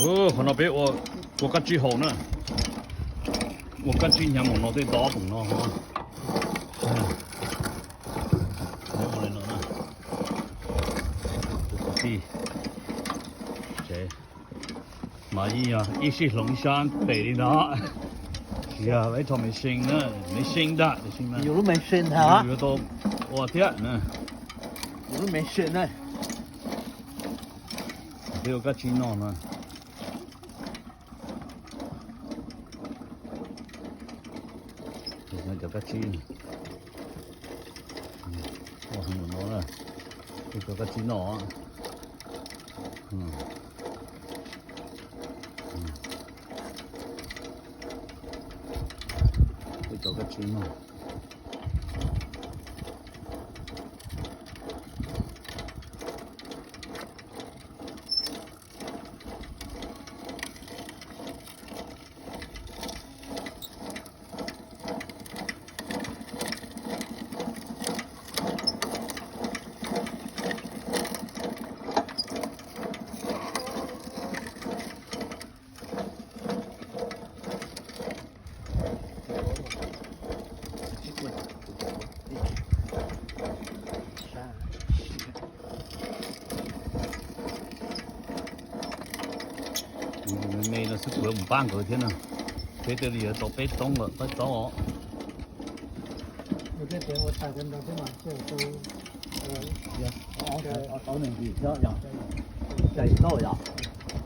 Qhov no peb ua kab tsib haus na. Ua kab tsib hnyav mus no tej dob poom no. Mas yeej yog ib sij hloov ib sab pem li no. Tsis yog ib txoj me sing na, me sing ntag, me sing na. Yus lub me sing ntag. Yuav tau ua thiab na. Yus lub me sing na. Peb ua kab tsib noj na. Cov kab tsib, ua heev no, peb cov kab tsib noj. Peb cov kab tsib noj. Me me no xwb kuv yuav mus pab nkawd thiab na. Peb twb li yuav tau peb toob lawm, peb toob os.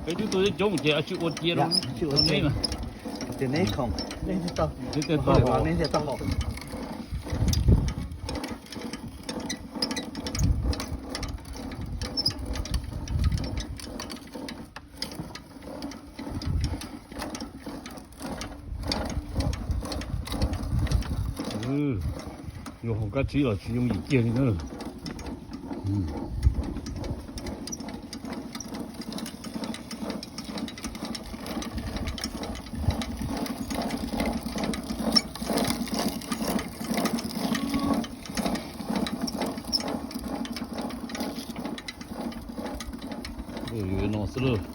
Peb twb tuaj coob ces tsis ua cia rau neb na. Ces neb khoom, neb thiaj tau, neb thiaj tau haus. Yuav haus kab tsib los tsis yooj yim kiag li na. Yuav no xwb lauj.